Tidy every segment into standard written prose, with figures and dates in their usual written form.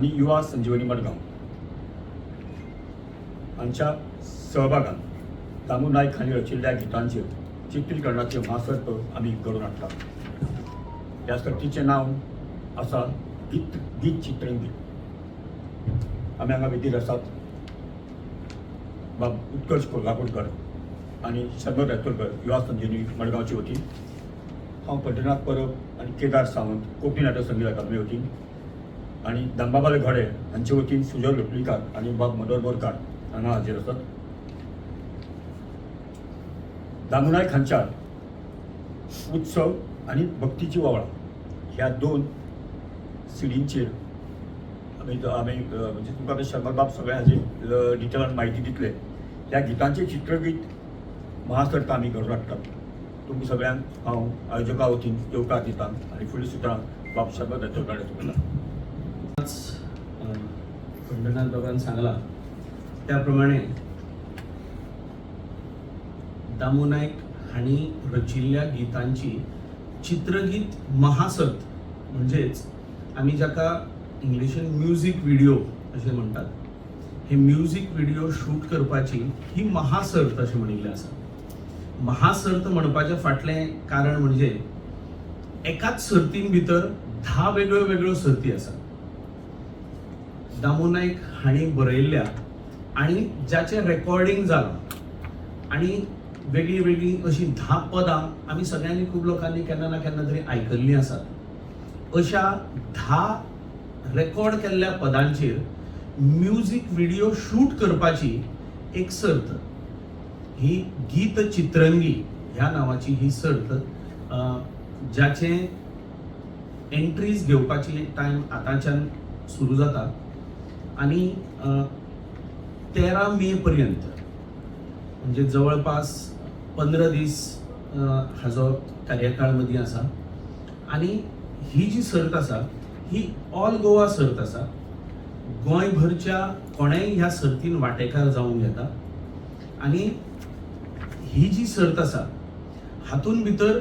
आनी युवा संजीवनी मडगांव हांच्या सहभागान दामू नायक हांणी रचिल्ल्या गितांचेर चित्रीकरणाचे महासर्त आमी घडोवन हाडटा. ह्या सर्तीचें नांव आसा गीत गीत चित्रंगी. आमी हांगा वेदीर आसात बाब उत्कर्ष कोल्हापूरकर आनी शर्मद रायतुरकर युवा संजीवनी मडगांवचे वतीन, हांव पंढरीनाथ परब आनी केदार सावंत कोंकणी नाटक संगीत अकादमी वतीन आनी दामबाबाले घडे हांचे वतीन सुजय लोटलीकार आनी बाब मनोहर बोरकार हांगा हाजीर आसात. दामू नायक हांच्या उत्सव आनी भक्तीची वोवळां ह्या दोन सिडींचेर आमी आमी म्हणजे तुमकां आतां शर्मद बाब सगळ्या हाजेर डिटेलान म्हायती दितले. ह्या गितांचें चित्रगीत महासर्त आमी घडोवन हाडटात. तुमकां सगळ्यांक हांव आयोजका वतीन येवकार दिता आनी फुडलीं सुत्रां बाब शर्मद रायतुरकार तुमकां. पंढरीनाथ बाबान सांगला त्याप्रमाणे दामू नायक हांणी रचिल्ल्या गितांची चित्रगीत महासर्त, म्हणजेच आमी जाका इंग्लिशीन म्युजीक व्हिडिओ अशें म्हणटात, हे म्युजीक व्हिडिओ शूट करपाची ही महासर्त अशें म्हणिल्लें आसा. महासर्त म्हणपाचें फाटलें कारण म्हणजे एकाच सर्तीन भितर 10 वेगळ्यो वेगळ्यो सर्ती आसात. दामू नायक हांणी बरयल्ल्या आनी जाचें रेकॉर्डिंग जालां आनी वेगळीं वेगळीं अशीं 10 पदां आमी सगळ्यांनी, खूब लोकांनी केन्ना ना केन्ना तरी आयकल्लीं आसात. अशा 10 रेकॉर्ड केल्ल्या पदांचेर म्युजीक व्हिडिओ शूट करपाची एक सर्त ही गीत चित्रंगी ह्या नांवाची ही सर्त, जाचें एंट्रीज घेवपाची टायम आतांच्यान सुरू जाता आनी 13 मे पर्यंत, म्हणजे जवळपास 15 दीस हाजो कार्यकाळ मदीं आसा. आनी ही जी सर्त आसा ही ऑल गोवा सर्त आसा. गोंयभरच्या कोणेय ह्या सर्तीन वांटेकार जावंक येता. आनी ही जी सर्त आसा हातूंत भितर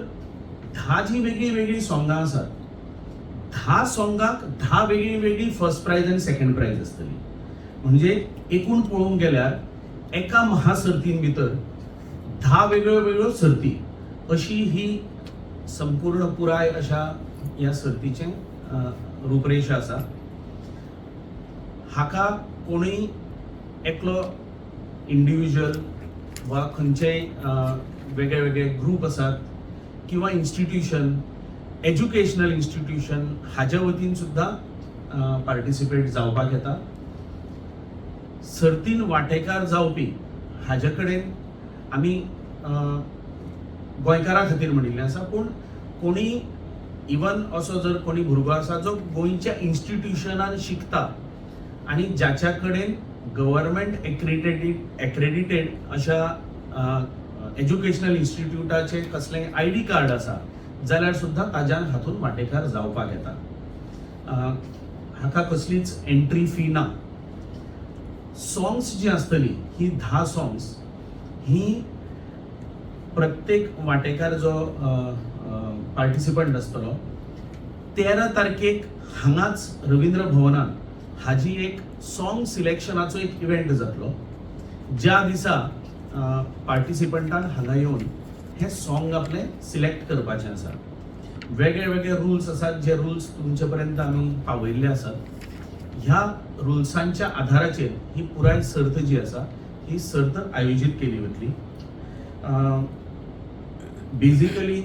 10 जी वेगळीं वेगळीं सोंगां आसात, 10 सोंगांक 10 वेगळीं वेगळीं फर्स्ट प्रायज आनी सेकंड प्रायज आसतली. म्हणजे एकूण पळोवंक गेल्यार एका महासर्तीन भितर 10 वेगळ्यो वेगळ्यो सर्ती अशी ही संपूर्ण पुराय अशा ह्या सर्तीचें रूपरेशा आसा. हाका कोणूय एकलो इंडिविज्युअल वा खंयचेय वेगळे वेगळे ग्रूप आसात किंवा इन्स्टिट्यूशन, एज्युकेशनल इन्स्टिट्यूशन हाज्या वतीन सुद्दां पार्टिसिपेट जावपाक येता. सर्तीन वांटेकार जावपी हाजे कडेन आमी गोंयकारां खातीर म्हणिल्लें आसा, पूण कोणी इवन असो जर कोणी भुरगो आसा जो गोंयच्या इन्स्टिट्युशनान शिकता आनी जाच्या कडेन गव्हर्मेंट एक्रेडिटेड अशा एज्युकेशनल इन्स्टिट्युटाचें कसलें आयडी कार्ड आसा जाल्यार सुद्दां ताज्यान हातूंत वांटेकार जावपाक येता. हाका कसलीच एंट्री फी ना. सॉंग्स जी आसतली ही 10 सॉंग्स ही प्रत्येक वांटेकार जो पार्टिसिपंट आसतलो 13 तारखेक हांगाच रवींद्र भवनान हाजी एक सॉंग सिलेक्शनाचो एक इव्हेंट जातलो, ज्या दिसा पार्टिसिपंटान हांगा येवन हें सॉंग आपलें सिलेक्ट करपाचें आसा. वेगळे वेगळे रुल्स आसात, जे रुल्स तुमचे पर्यंत आमी पावयल्ले आसात. ह्या रुल्सांच्या आधाराचेर ही पुराय सर्त जी आसा ही सर्त आयोजीत केली वतली. बेजिकली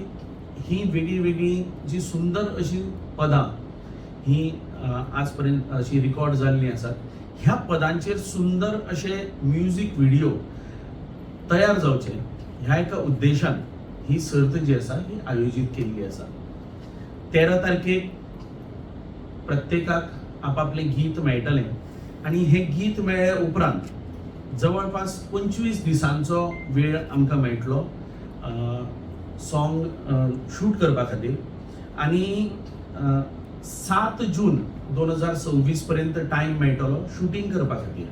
ही वेगळी वेगळी जी सुंदर अशी पदां ही आज पर्यंत अशी रिकॉर्ड जाल्लीं आसात, ह्या पदांचेर सुंदर अशे म्युजीक व्हिडिओ तयार जावचे ह्या एका उद्देशान ही सर्त जी आसा ही आयोजीत केल्ली आसा. 13 तारखेक प्रत्येकाक आपापलें गीत मेळटलें आनी हें गीत मेळ्ळे उपरांत जवळपास 25 दिसांचो वेळ आमकां मेळटलो सॉंग शूट करपा खातीर आनी 7 जून 2026 पर्यंत टायम मेळटलो शुटींग करपा खातीर,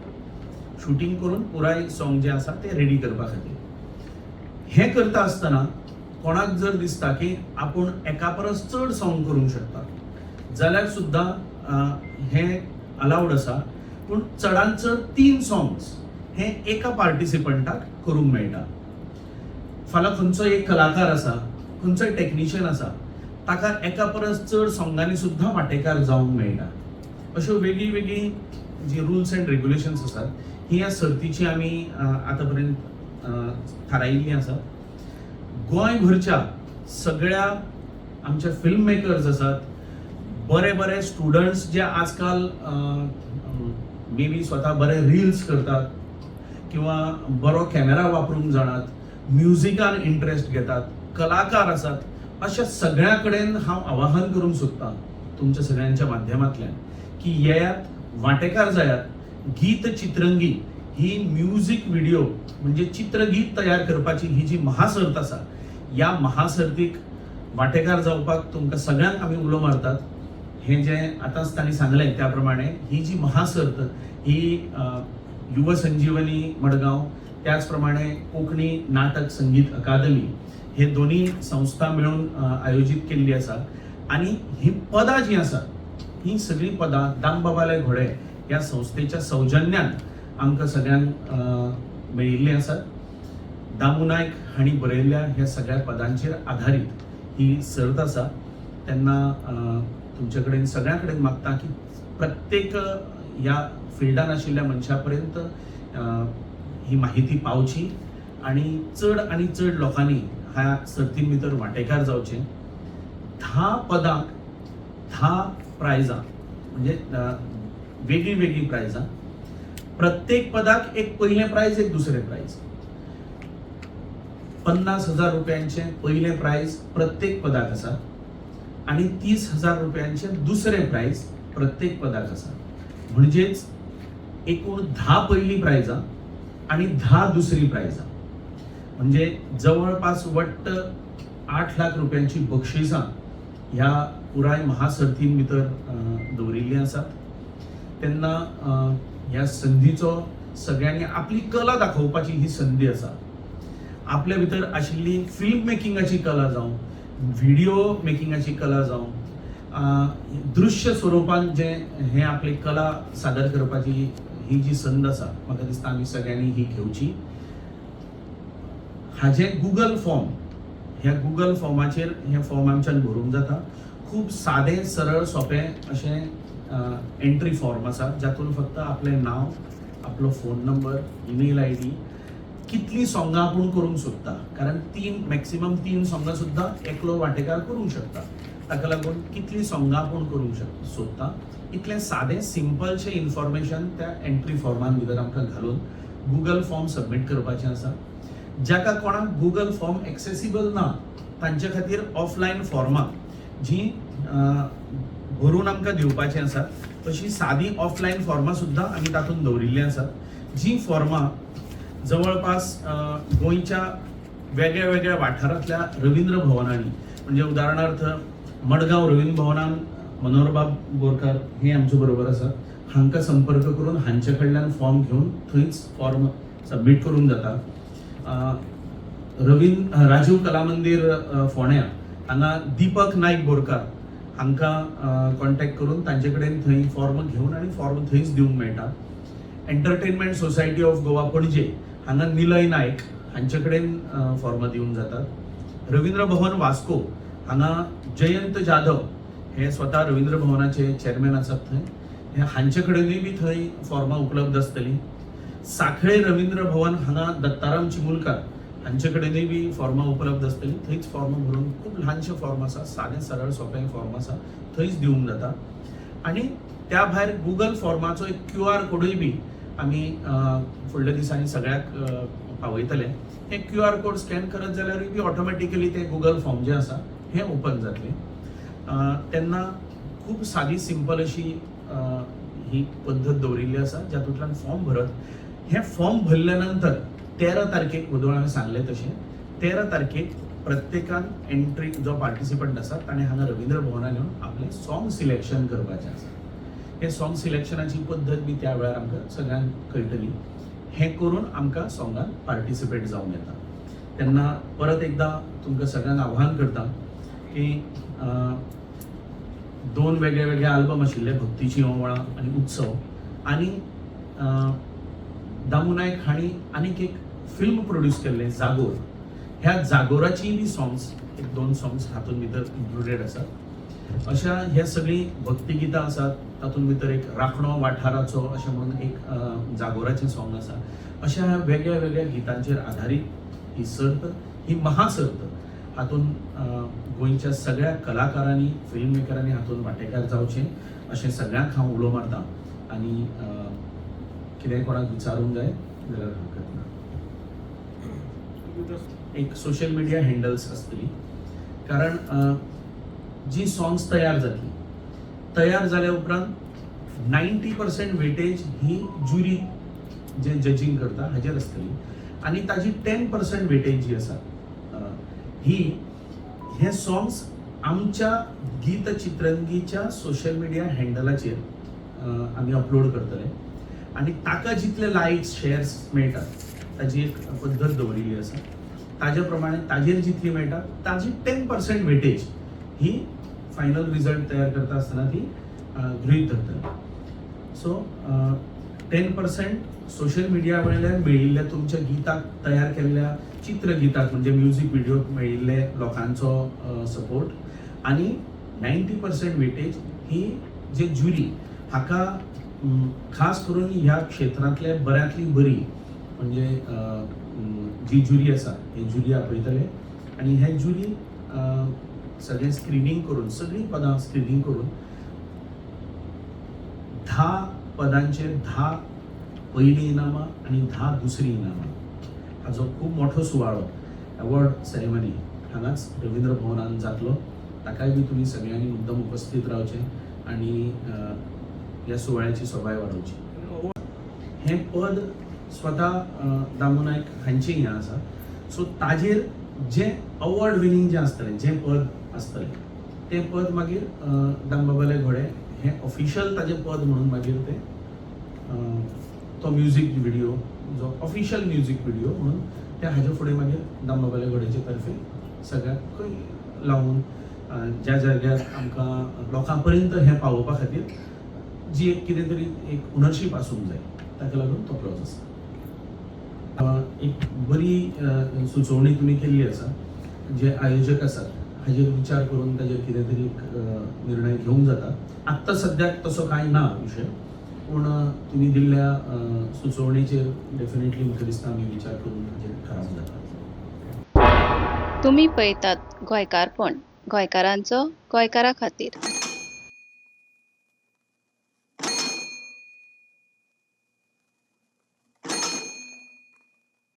शुटींग करून पुराय सॉंग जें आसा तें रेडी करपा खातीर. हें करता आसतना कोणाक जर दिसता की आपूण एका परस चड सॉंग करूंक शकता जाल्यार सुद्दां हें अलावड आसा, पूण चडान चड तीन सॉंग्स हे एका पार्टिसिपंटाक करूंक मेळटा. फाल्यां खंयचो एक कलाकार आसा, खंयचोय टॅक्निशियन आसा, ताका एका परस चड सॉंगांनी सुद्दां वांटेकार जावंक मेळटा. अश्यो वेगळीं वेगळीं जी रुल्स एंड रेग्युलेशन्स आसात ही ह्या सर्तीची आमी आतां पर्यंत थारायिल्लीं आसात. गोंयभरच्या सगळ्या आमचे फिल्म मेकर्स आसात, बरे बरे स्टुडंट्स जे आजकाल मे बी स्वता बरे रिल्स करतात किंवा बरो कॅमेरा वापरूंक जाणात, म्युजिकान इंट्रस्ट घेतात, कलाकार आसात, अशा सगळ्या कडेन हांव आवाहन करूंक सोदतां तुमच्या सगळ्यांच्या माध्यमांतल्यान की येयात, वांटेकार जायात. गीत चित्रंगी ही म्युजीक व्हिडिओ म्हणजे चित्रगीत तयार करपाची ही जी महासर्त आसा, ह्या महासर्तीक वांटेकार जावपाक तुमकां सगळ्यांक आमी उलो मारतात. हें जें आतांच तांणी सांगलें त्या प्रमाणे ही जी महासर्त ही युव संजीवनी मडगांव, त्याच प्रमाणे कोंकणी नाटक संगीत अकादमी हे दोन्ही संस्था मेळून आयोजीत केल्ली आसा. आनी ही पदां जीं आसात ही सगळीं पदां दामबाबाले घोडे ह्या संस्थेच्या सौजन्यान आमकां सगळ्यांक मेळिल्लीं आसात. दामू नायक हांणी बरयल्ल्या ह्या सगळ्या पदांचेर आधारीत ही सर्त आसा. तेन्ना तुमचे कडेन सगळ्यां कडेन मागता की प्रत्येक ह्या फिल्डान आशिल्ल्या मनशा पर्यंत ही माहिती पावची आनी चड लोकांनी ह्या सर्तीन भितर वांटेकार जावचें. 10 पदांक 10 प्रायजां, म्हणजे वेगळीं वेगळीं प्रायजां. प्रत्येक पदाक एक पयलें प्रायज, एक दुसरें प्रायज. 50,000 रुपयांचें पयलें प्रायज प्रत्येक पदाक आसा आनी 30,000 रुपयांचें दुसरें प्रायज प्रत्येक पदाक आसा. म्हणजेच एकूण 10 पयलीं प्रायजां आनी 10 दुसरीं प्रायजां, म्हणजे जवळपास वट्ट 8 लाख रुपयांची बक्षिसां ह्या पुराय महासर्तीन भितर दवरिल्लीं आसात. तेन्ना ह्या संदीचो सगळ्यांनी, आपली कला दाखोवपाची ही संदी आसा. आपल्या भितर आशिल्ली फिल्म मेकिंगाची कला जावं, व्हिडिओ मेकिंगाची कला जावं, दृश्य स्वरुपान जें हें आपली कला सादर करपाची ही जी संद आसा, म्हाका दिसता आमी सगळ्यांनी ही घेवची. हाजें गुगल फॉर्म, ह्या गुगल फॉर्माचेर हें फॉर्म आमच्यान भरूंक जाता. खूब सादें, सरळ, सोंपें अशें एंट्री फॉर्म आसा, जातून फक्त आपलें नांव, आपलो फोन नंबर, ईमेल आयडी, कितलीं सोंगां आपूण करूंक सोदता, कारण तीन, मॅक्सिमम तीन सोंगां सुद्दां एकलो वांटेकार करूंक शकता. ताका लागून कितलीं सोंगां आपूण करूंक सोदता, इतलें सादें सिंपलशें इन्फॉर्मेशन त्या एंट्री फॉर्मान भितर आमकां घालून गुगल फॉर्म सबमीट करपाचें आसा. जाका कोणाक गुगल फॉर्म एक्सेसिबल ना, तांचे खातीर ऑफलायन फॉर्मां जीं भरून आमकां दिवपाचीं आसात, तशीं सादीं ऑफलायन फॉर्मां सुद्दां आमी तातूंत दवरिल्लीं आसात. जीं फॉर्मां जवळपास गोंयच्या वेगळ्या वेगळ्या वाठारांतल्या रवींद्र भवनांनी, म्हणजे उदाहरणार्थ मडगांव रवींद्र भवनान मनोहरबाब बोरकार हे आमचे बरोबर आसात, हांकां संपर्क करून हांचे कडल्यान फॉर्म घेवन थंयच फॉर्म सबमीट करूंक जाता. रवींद्र राजीव कला मंदीर फोंड्या हांगा दीपक नायक बोरकार हांकां कॉन्टेक्ट करून तांचे कडेन थंय फॉर्म घेवन आनी फॉर्म थंयच दिवंक मेळटा. Entertainment society of Goa, Panaji हांगा निलय नायक हांचे कडेन फॉर्मां दिवंक जातात. रवींद्र भवन वास्को हांगा जयंत जाधव हे स्वता रवींद्र भवनाचे चेअरमॅन आसात, थंय हे हांचे कडेनूय बी थंय फॉर्मां उपलब्ध आसतलीं. साखळे रवींद्र भवन हांगा दत्ताराम चिमुलकार हांचे कडेनूय बी फॉर्मां उपलब्ध आसतलीं. थंयच फॉर्मां भरून, खूब ल्हानशें फॉर्म आसा, सादें, सरळ, सोंपें फॉर्म आसा, थंयच दिवंक जाता. आनी त्या भायर गुगल फॉर्माचो एक क्यू आर कोडूय बी आमी फुडल्या दिसांनी सगळ्याक पावयतले. हे क्यू आर कोड स्कॅन करत जाल्यारूय बी ऑटोमॅटिकली ते गुगल फॉर्म जे आसा हें ओपन जातलें. तेन्ना खूब सादी, सिंपल अशी ही पद्दत दवरिल्ली आसा, जातूंतल्यान फॉर्म भरत. हें फॉर्म भरल्या नंतर 13 तारखेक, वदोळ हांवें सांगलें तशें, 13 तारखेक प्रत्येकान एंट्री, जो पार्टिसिपंट आसा ताणें हांगा रवींद्र भवनान येवन आपलें सॉंग सिलेक्शन करपाचें आसा. हे सॉंग सिलेक्शनाची पद्दत बी त्या वेळार आमकां सगळ्यांक कळटली. हें करून आमकां सॉंगान पार्टिसिपेट जावंक येता. तेन्ना परत एकदां तुमकां सगळ्यांक आव्हान करता की दोन वेगळे वेगळे आल्बम आशिल्ले, भक्तीची ओंवळां आनी उत्सव. आनी दामू नायक हांणी आनीक एक फिल्म प्रोड्यूस केल्लें, जागोर. ह्या जागोराचीय बी सॉंग्स, एक दोन सॉंग्स हातूंत भितर इन्क्लुडेड आसात. अशा ह्या सगळीं भक्तिगितां आसात. तातूंत भितर एक राखणो वाठाराचो अशें म्हणून एक जागोराचें सॉंग आसा. अशा ह्या वेगळ्या वेगळ्या गितांचेर आधारीत ही सर्त, ही महासर्त. हातूंत गोंयच्या सगळ्या कलाकारांनी, फिल्म मेकरांनी हातूंत वांटेकार जावचें अशें सगळ्यांक हांव उलो मारता. आनी कितेंय कोणाक विचारूंक जाय जाल्यार हरकत ना. एक सोशल मिडिया हँडल्स आसतली, कारण जी सॉंग्स तयार जातली, तयार जाल्या उपरांत 90% वेटेज ही ज्युरी जे जजींग करता हाजेर आसतली आनी ताजी 10% वेटेज जी आसा ही हे सॉंग्स आमच्या गीत चित्रंगीच्या सोशल मिडिया हँडलाचेर आमी अपलोड करतले आनी ताका जितले लायक्स, शेअर्स मेळटात, ताजी एक पद्दत दवरिल्ली आसा, ताजे प्रमाणे ताजेर जितली मेळटा ताजी 10% वेटेज ही फायनल रिजल्ट तयार करता आसतना ती गृहीत धरतले. सो 10% सोशल मिडिया वयल्यान मेळिल्ल्या तुमच्या गिताक, तयार केल्ल्या चित्रगिताक म्हणजे म्युजीक व्हिडियोक मेळिल्ले लोकांचो सपोर्ट आनी 90% वेटेज ही जे ज्युरी हाका खास करून ह्या क्षेत्रांतले बऱ्यांतली बरी म्हणजे जी ज्युरी आसा, ही ज्युरी आपयतले आनी हे ज्युरी सगळें स्क्रिनींग करून, सगळीं पदां स्क्रिनींग करून 10 पदांचेर 10 पयलीं इनामां आनी 10 दुसरीं इनामां हाजो खूब मोठो सुवाळो, अवॉर्ड सेरेमनी हांगाच रवींद्र भवनान जातलो. ताकाय बी तुमी सगळ्यांनी मुद्दम उपस्थीत रावचें आनी ह्या सुवाळ्याची सोबाय वाडोवची. हें पद स्वता दामू नायक हांचें हें आसा. सो ताजेर जें अवॉर्ड विनींग जें आसतलें, जें पद आसतलें, तें पद मागीर दामबाबाले घोडे हें ऑफिशियल ताजें पद म्हणून मागीर तें तो म्युजीक व्हिडियो जो ऑफिशियल म्युजीक व्हिडियो म्हणून ते हाजे फुडें मागीर दामबाबाले घोड्याचे तर्फे सगळ्याकूय लावन ज्या जाग्यार आमकां लोकां पर्यंत हें पावोवपा खातीर जी एक कितें तरी एक ओनरशीप आसूंक जाय, ताका लागून तो क्लॉज आसा. एक बरी सुचोवणी तुमी केल्ली आसा. जे आयोजक आसात हाजेर विचार करून ताजेर कितें तरी एक निर्णय घेवंक जाता. आत्तां सद्याक तसो कांय ना विशय, पूण तुमी दिल्ल्या सुचोवणेचेर डेफिनेटली म्हाका दिसता आमी विचार करून ताजेर थारावंक जाता. तुमी पळयतात गोंयकारपण, गोंयकारांचो गोंयकारा खातीर.